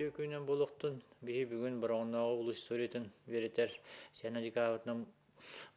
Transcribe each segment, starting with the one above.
Үтүө күнүнэн буолуохтун. Биһи бүгүн Бороҕоннооҕу улуус историятын үөрэтэр Сена Дьикаабытынан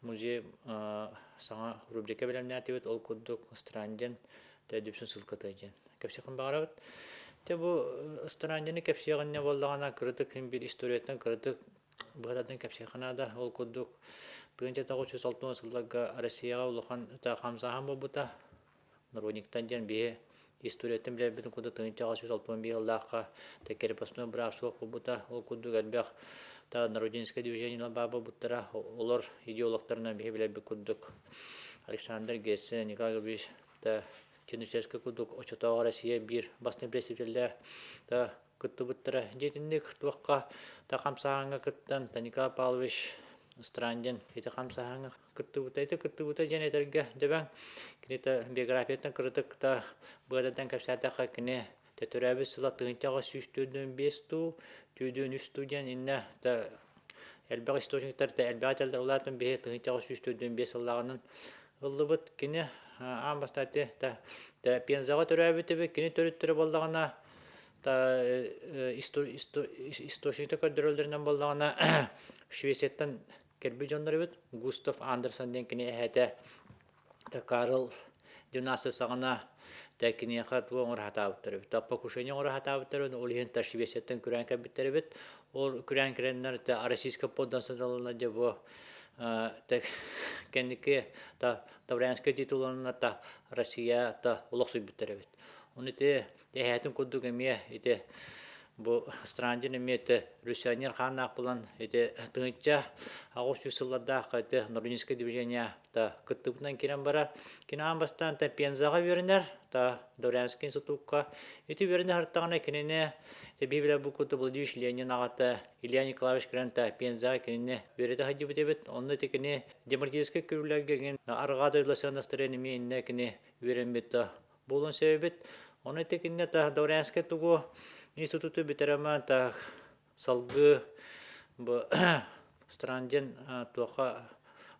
музей саҥа рубрика бэлэмнээтибит. Ол курдук Странден Дүпсүн сылкыта диэн кэпсиэхпин баҕарабыт. Дьэ бу Страндены кэпсиэҕиннэ буоллаҕына кыратык син биир историяттан кыратык быһататын кэпсиэххэ наада. Ол курдук 1960 сылларга Россияҕа улахан хамсааһын буолбута. Народниктан диэн биһи историяттан билэрбитин курдук 1861 сыллаахха крепостной быраап суох буолбута. Ол курдук элбэх народническай движениелар баар буолбуттара. Олор идеологтарынан биһи билэрбит курдук Александр Герцен, Николай Гаврилович Чернышевскай курдук оччотооҕу Россия биир бастыҥ представителлээх кыттыбыттара. Дьэ итинник туохха да хамсааһыҥҥа кыттан Николай Павлович Страндин ити хамсааһыҥҥа кыттыбыта. Ити кыттыбыта диэн этэргэ дөбөҥ. Кини биографияттан кыратык да быададан кэпсээтэххэ кини төрөөбүт сыла 1845 дуу, 43 дуу диэн иннэ да элбэх источниктар да элбэх этэллэр улаатан биһи 1845 сыллааҕынан ыллыбыт. Кини аан бастаан да Пензаҕа төрөөбүт эбит. Кини төрүттэрэ буоллаҕына источникта көрдөрөллөрүнэн буоллаҕына Швецияттан кэлбит дьоннор эбит. Густав Андерсон диэн кини эһээтэ Карл династия саҕана тэ киниэхэ туох оҥоро сатаабыттар эбит. Покушение оҥоро сатаабыттар эбит. Ол иһин Швецияттан күрээн кэлбиттэр эбит. Ол күрээн кэлэннэр российскай подданство дьэ бу кэнники Таврянскай титуланна та Россия та олохсуйбуттар эбит. Оны ити Эһээтин курдук эмиэ ити бу Страндин эмиэ ити революционер хааннаах булан ити 1800 сыллардаах ити Нординское движение та кыттыбытынан кирэн барар. Кини аан бастаан та Пензаҕа үөрэнэр, та Дворянский институкка. Ити үөрэнэ сырыттаҕына кинини биһи бу курдук Владимир Ленин аҕата Илья Николаевич кэлэн та Пензаҕа кинини үөрэтэ сылдьыбыт эбит. Онно ити кини демократическай көрүүлэргэ арҕаа дойдулар сыаннастарын эмиэ иннэ кини үөрэммит буолуон сөп эбит. Ону ити кинини Дворянскай тугу институту бүтэрэмэ так салгыы бу Страндин туохха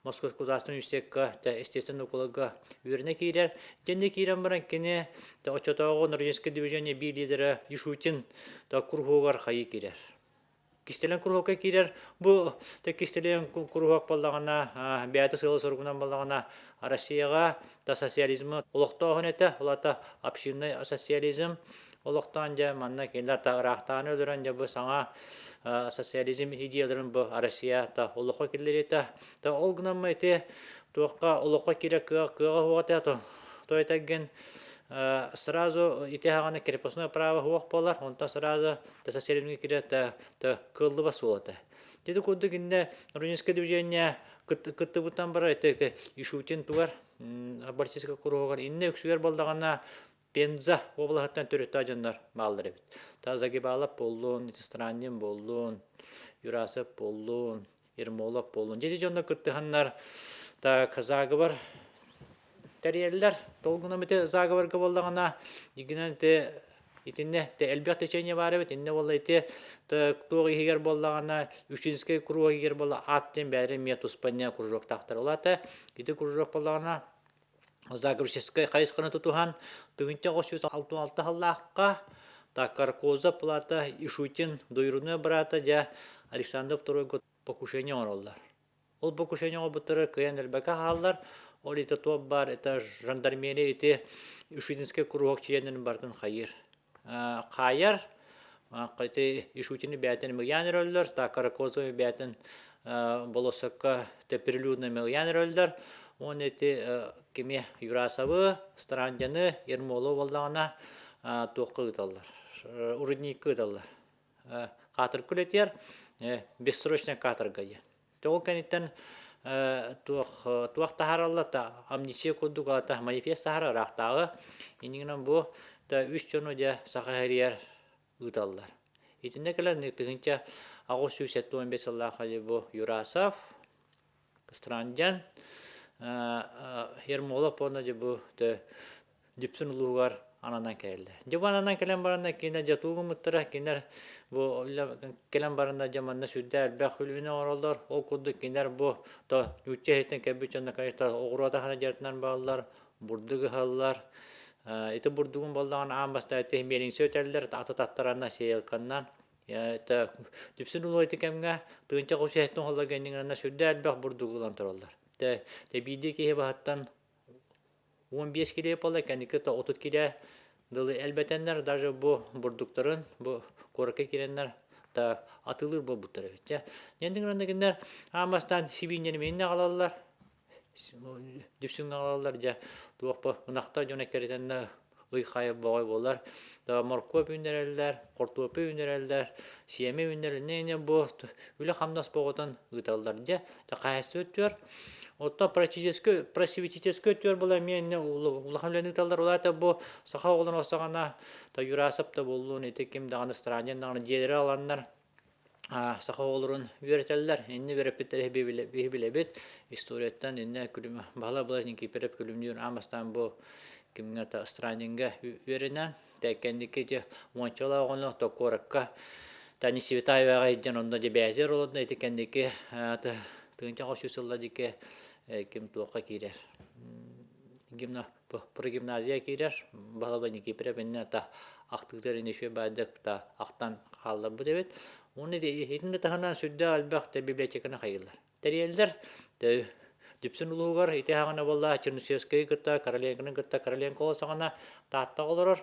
Московскай государственный университекка естественный наукаларга үөрэнэ киирэр. Дьэнне киирэн баран кини оччотооҕу Норвежское движение биир лидера Ишутин кругугар хайыы киирэр. Кистэлэҥ куруһуокка киирэр. Бу кистэлэҥ куруһуок буоллаҕына, бэйэтэ сыала-соругунан буоллаҕына, Россияҕа да социализмы олохтооһун этэ, ол аата общинный социализм олохтоон дьэ манна кинилэр та ыраахтааны өлөрөн дьэ бу саҥа социализм идеяларын бу Россия та олоххо киллэриитэ. Та ол гынан ити туохха олоххо киирэр кыаҕа кыаҕа суох этэ то то этэргин сразу ити аҕаны крепостное право суох буолар, онтон сразу ТССР киирэ кыаллыба суол этэ. Дьэ курдук иннэ Рунинское движение кыттыбытан барар ити Ишутин тугар Балтийскай куруһугар иннэ үксүгэр буоллаҕына Пенза облаһыттан төрүттээх дьоннор бааллар эбит. Та Загибалов буоллун, Странин буоллун, Юрасов буоллун, Ермолов буоллун. Дьэ дьоннор кыттыһаннар так заговор тэрийэллэр. Толгунам ити заговорга буоллаҕына, дьигинэн ити итиннэ те элбэх течение баар эбит. Иннэ буолла ити туох иһигэр буоллаҕына, Ющинскэй круг иһигэр буолла ат диэн бэйэлэрэ эмиэ туспанньа кружоктаахтар. Ол аата ити кружок буоллаҕына Загрузическай хайысханы тутуһан 1966 сыллаахха Каркоза плата Ишутин двоюродной брата дьэ Александр Второйго покушение оҥороллор. Ол покушение оҥорбуттара кыайан элбэкэ хааллар. Ол ити туох баар это жандармерия ити Ишутинскай куруһуок чилиэннэрин барытын хайыыр. Хаайар ити Ишутины бэйэтин мыйаан өрөллөр, Каракозовы бэйэтин болуоссакка прилюдно мыйаан өрөллөр. Уонна ити кими Юрасовы, Страндяны, Ермоловы буоллаҕына туохха ыыталлар, рудникка ыыталлар. Каторга үлэтиэр, бессрочная каторга диэн. Ол кэнниттэн туох туох таһаараллар та амнистия курдук аата манифест таһаарар ыраахтааҕы иннигинэн бу да үс дьону дьэ саха сиригэр ыыталлар. Итиннэ кэлэн 1875 сыллаах бу Юрасов, Страндян, Ермолов уонна дьэ бу Дүпсүн улууһугар ананан кэллэ. Дьэ бу ананан кэлэн баранна кинилэр дьэ тугу гыммыттара, кинилэр бу кэлэн баранна дьэ манна сүрдээх элбэх үлэни оҥороллор. Ол курдук кинилэр бу то нуучча иһиттэн кэлбит дьонно конечно оҕуруот аһына дьарытынан бааллар, бурдук ыһаллар. Ити бурдугун буоллаҕына аан бастаан ити миэлиҥсэ үтэллэр, аты таттаранна сеялканнан. Это Дүпсүн улуу ити кэмҥэ тыынча хос оһоллор гэнниҥранна сүрдээх элбэх бурдугу ылан тураллар. Тэ тэ биирдии киһи баһыттан 15 килиэп буолла, кэнники то 30 килэ дылы элбэтэннэр даже бу бурдуктарын бу куоракка киирэннэр та атыылыыр буолбуттар эбит. Дьэ, нендиҥранна кинилэр аан бастаан сибиинньэни мииннэ аҕалаллар, Дүпсүҥҥэ аҕалаллар дьэ туох бу ынахтар дьон эккирэтэннэ ый-хай боҕой буолар. Да моркуоп үүннэрэллэр, хортуоппуй үүннэрэллэр, сиэмэ үүннэрэллэр инньэ бу үлэ-хамнас боҕотун ыыталлар. Дьэ хаһаайыстыба өттүгэр оттон практически просветительскай өттүгэр була эмиэ инньэ улахан үлэни ыыталлар. Ол аата бу саха оҕолорун саҕана Юрасов да буоллун, ити ким даҕаны Странин даҕаны дьиэлэри аланнар саха оҕолорун үөрэтэллэр. Инни үөрэппиттэр биһи билэбит. Историяттан иннэ күлүм Баһылай Былас Никифоров күлүмнүүр аан бастаан бу кимҥэ та Странинга үөрэнэн тэккэнники ити уончалаах оҕону то куоракка Тани Светаеваҕа илдьэн онно дьэбээзер олордо ити кэнники тыынча хос сылла дике ким туохха киирэр гимна прогимназия киирэр Баһылай Никифоров иннэ та ахтыытар ини үчүгэй баайдык та ахтан хаалларбыт эбит. Уонна итиннэ таһынан сүрдээх элбэх да библиотеканы хайыыллар. Тэрийэллэр. Дүпсүн улууһугар ити аҕана буолла Чернышевскайы кытта Короленконы кытта Короленко саҕана Тааттаҕа олорор.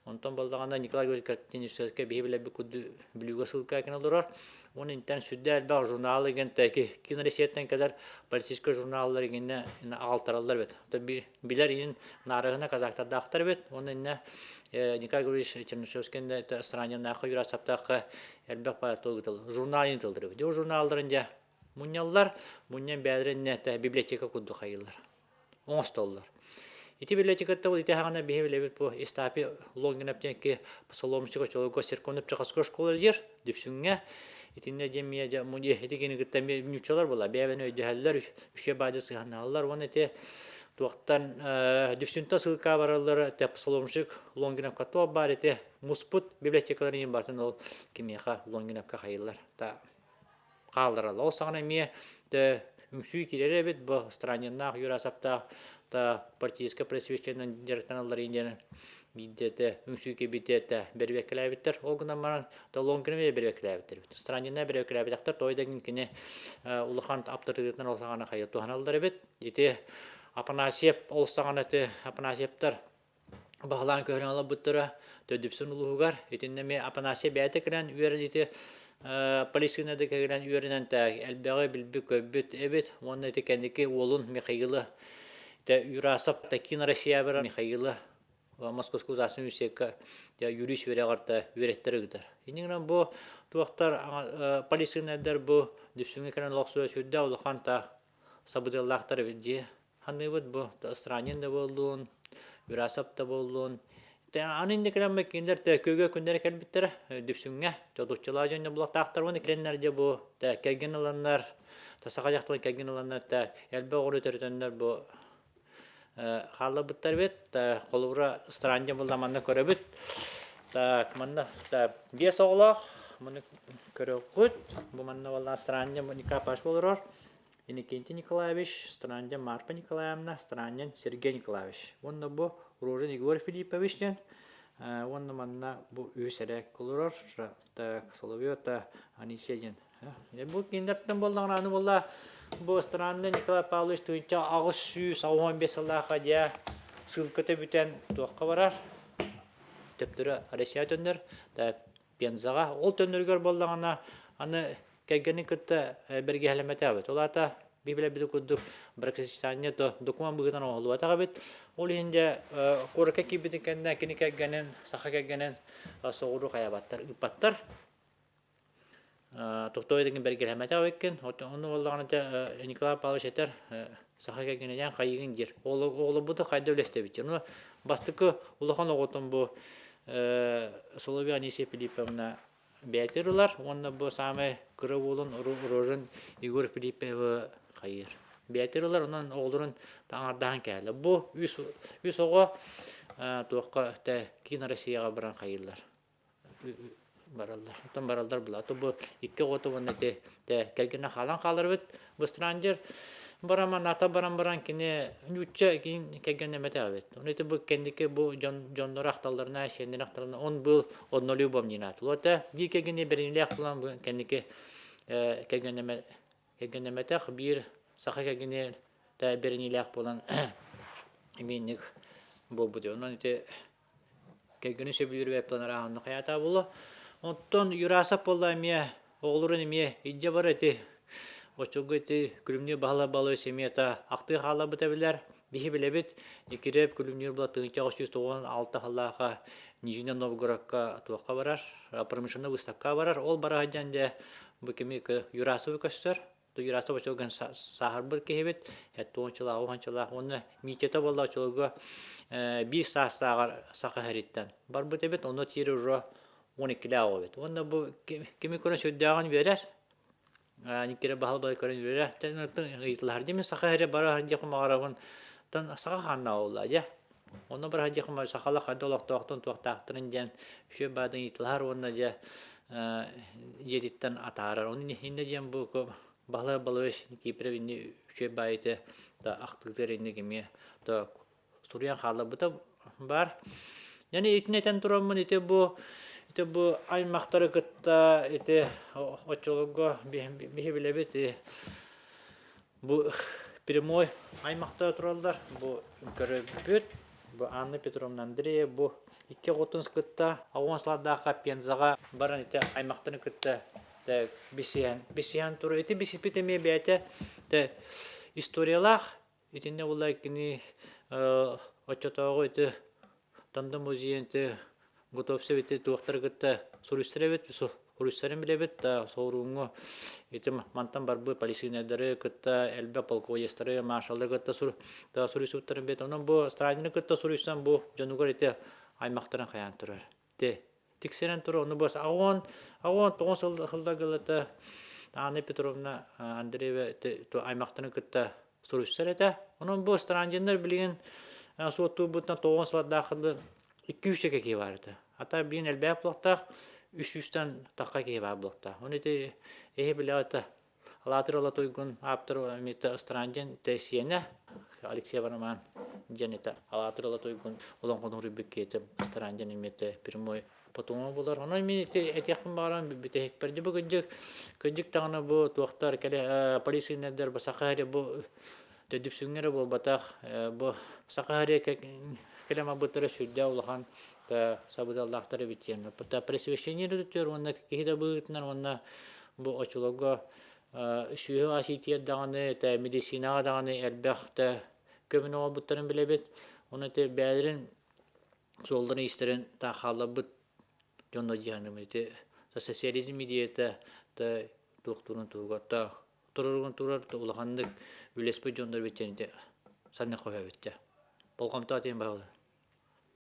Онтон буоллаҕына Николай Григорьевич Чернышевскай биһи билэрбит курдук Бүлүүгэ ссылка олорор. Уонна интэн сүрдээх элбэх журнал игин киноресеттэн кэлэр политическай журналлар игинне аҕалтараллар эбит. Билэр иин наарыһына казактардаахтар эбит. Уонна инне Николай Григорьевич Чернышевскай странинаахха юрасаптаахха элбэх тугутал журнал ин тылдыр эбит. Журналларын дьэ мунньаллар, мунньан бэйэлэрин библиотека курдук хайыыллар. Оҥостоллор. Ити библиотекаттан ити хаҕана биһи билэбит бу Истапи Лонгинов диэн псаломщик очолорго церковно-приходской школа диир Дүпсүҥҥэ. Итиннэ диэн миэ дьэ ити кини кытта ньуччалар була бэйэбэни өйдөһөллөр, үчүгэй баадьы сыһаннаһаллар уонна ити туохтан Дүпсүнтэн сылка бараллар те псаломщик Лонгиновка туох баар ити муспут библиотекаларын иһин бартын ол кимиэхэ Лонгиновка хайыллар. Та хааллараллар. Ол саҕана эмиэ үҥсүү киирэр эбит бу Страниннаах, Юрасовтаах та партийскай просвещениенан дьарыктаналлар диэн биирдэ этэ үҥсүү киирбитэ этэ бэрибэккэлээбиттэр. Ол гынан баран Толонкины эмиэ бэрибэккэлээбиттэр эбит. Странинна бэрибэккэлээбэтэхтэр, той да кини улахан аптарытыытынан ол саҕана хайа туһаналлар эбит. Ити Апанасьев ол саҕана ити Апанасьевтар баһылаан көһөрөн олорбуттара Төрдүпсүн улууһугар. Итиннэ эмиэ Апанасий бэйэтэ кэлэн үөрэнити полицияны да кэлэн үөрэнэн элбэҕи билбит-көрбүт эбит. Уонна ити кэнники уолун Михаилы Юрасов Такин Россия барар Михаилы Московского государственный университекка юрист үөрэҕэр да үөрэттэр ыытар. Иннинэн бу туохтар полициянайдар бу Дүпсүҥҥэ кэлэн олохсуйа сүрдээх улахан та сабыдыаллаахтар эбит дии Ханыыбыт бу Странин да буоллун, Юрасов да буоллун. Аны инникинэн кинилэр төкүгө күннэрэ кэлбиттэрэ Дүпсүҥҥэ тотуччулаа дьонно булаттаахтар уонна кэлэннэр дьэ бу кэргэн ыланнар саха дьахталын кэргэн ыланнар элбэх оҕону төрөтөннөр бу хаалларбыттар эбит. Холобура Странин булла манна көрөбүт. Так, манна биэс оҕолоох маны көрөҕүт. Бу манна буолла Странин Николай Павлович олорор. Иннокентий Николаевич, Странин Марфа Николаевна, Странин Сергей Николаевич. Уонна бу Рожин Егор Филиппович диэн уонна манна бу үһүс эрээк олорор так Соловьева Анисия диэн. Бу кинилэртэн буоллаҕына аны буолла бу Странный Николай Павлович 1885 сыллаахха дьэ ссылката бүтэн туохха барар төптөрө Россия төннөр Пензаҕа. Ол төннөрүгэр буоллаҕына, аны кэргэнин кытта бэргэһэлэммэтэх эбит. Ол аата билэрбит курдук бракосочетание то документ быһыытынан оҥоһуллубатах эбит. Ол иһин дьэ куоракка киирбитин кэннэ кини кэргэнин, саха кэргэнин соҕуруу хайабаттар, ыыппаттар. Тохтоо дэгин бэргэһэлэммэтэх эбиккин. Ону буоллаҕына дьэ Николай Павлович этэр саха кэргэнинээн хайыгын диир. Оҕолорбуту хайда үлэстэбит. Ону бастакы улахан оҕотун бу Соловьева Анисия Филипповна бэйэтигэр ылар уонна бу саамай кыра уолун Рожин Егор Филипповы хайыыр. Бэйэтигэр ылар, онон оҕолорун таҥардаһан кээлэ. Бу үс оҕо туохха киин Россияҕа баран хайыыллар. Бараллар. Оттон бараллар була. Бу икки оҕото уонна ити кэргэнэ хаалан хааларбыт. Бу Странджер бараман ата баран баран кини ньуучча кин кэргэннэмэтэ эбит. Ону ити бу кэнники бу дьон дьоннор ахталларына, сиэннэр ахталларына он был однолюбом не надо. Вот биир кэргэни бэриниилээх булан бу кэнники кэргэннэмэ кэргэннэмэтэх биир саха кэргэни бэриниилээх буолан имиинник буолбут. Онон ити кэргэни сөбүлүүр бэйэппин арааһынна хайаатаа буолуо. Оттон Юрасов буолла эмиэ оҕолорун эмиэ илдьэ бар ити. Оччолорго ити Күлүмнүүр Баһылай Балой семьята ахтыы хаалларбыта билэр. Биһи билэбит. Икирэп Күлүмнүүр була 1996 сыллааха Нижний Новгородка туохха барар, промышленнай выставка барар. Ол бара сылдьан дьэ бу кими Юрасовы көстөр. Юрасов очолгон сааһырбыт киһибит, туончалаах, уһанчалаах уонна Митята буолла очолго биир саастааҕар саха иһэриттэн барбыт эбит, онно тиийэр уже 12-лээх оҕо эбит. Уонна бу кими көрөн сүрдээҕин үөрэр, Никита баһыл көрөн үөрэр, ыйытылаһар дьэ мин саха иһэрэ бара дьэ кумаҕарабын тан саха хааннаа буолла дьэ. Онно бара дьэ кума сахала хайда олохтоохтон туохтаахтарын диэн үчүгэй баатын ыйытылаһар уонна дьэ дьиэтиттэн атаарар. Оны иннэ диэн бу Баһылай Балович Никифоров инни үчүгэй баайыты да ахтыытыгар инник эмиэ да суруйан хаалларбыта баар. Яни итини этэн тураммын ити бу ити бу аймахтары кытта ити оччолорго биһи билэбит бу прямой аймахтара тураллар. Бу көрөбүт бу Анна Петровна Андреева бу икки оҕотун кытта оҕон сылардаахха Пензаҕа баран ити аймахтарын кытта бисиһэн бисиһэн турар. Ити бисиппит эмиэ бэйэтэ историялаах. Итиннэ буолла кини оччотооҕу ити Танда музейын ити Готовцев ити туохтары кытта суруйсар эбит, суруйсарын билэбит, да соҕурууҥҥу ити мантан барбыт полицейнайдары кытта элбэх полководецтары, маршаллары кытта суруйсубуттарын билэбит. Онон бу Сталины кытта суруйсан бу дьонугар ити аймахтарын хайаан турар. Ити тиксэрэн турар, ону бу аҕуон аҕуон тоҕус сылларга Анна Петровна Андреева аймахтарын кытта суруйсар этэ. Онон бу Страндиннар билигин суоттуурбутунан тоҕус сыллардаах икки үсчэкэ киһи баар этэ. Ата билигин элбээх буолуохтаах, үс сүүстэн тахха киһи баар буолуохтаах. Ону ити эһи билэҕит Алаатыр Ала Туйгун ааптар Мита Страндин сиэнэ Алексей Роман диэн этэ Алаатыр Ала Туйгун олоҥхону суруйбут киһитэ Страндин имиэтэ прямой потомок буолар. Онон мин ити этиэхпин баҕаран бүтэһикпэр дьэ бу кырдьык кырдьык даҕаны бу туохтар кэлэ полициянердар бу саха эрэ бу Дүпсүҥҥэ эрэ буолбатах, бу саха эрэ кэлэн барбыттара сүрдээх улахан сабыдыаллаахтар эбит диэн. Просвещение өрүтүгэр уонна киһи да быһыытынан уонна бу оччолорго сүөһү ас иитиэр даҕаны, медицинаҕа даҕаны элбэх да көмөнү оҥорбуттарын билэбит. Ону ити бэйэлэрин суолларын-иистэрин таах хаалларбыт дьонно дьиһаным ити социализм идеята да туохтуурун туһугар таах туруорун турар улаханнык үлэспит дьоннор бүттэнити санны хоһообүттэ. Болҕомто атыын баһылы.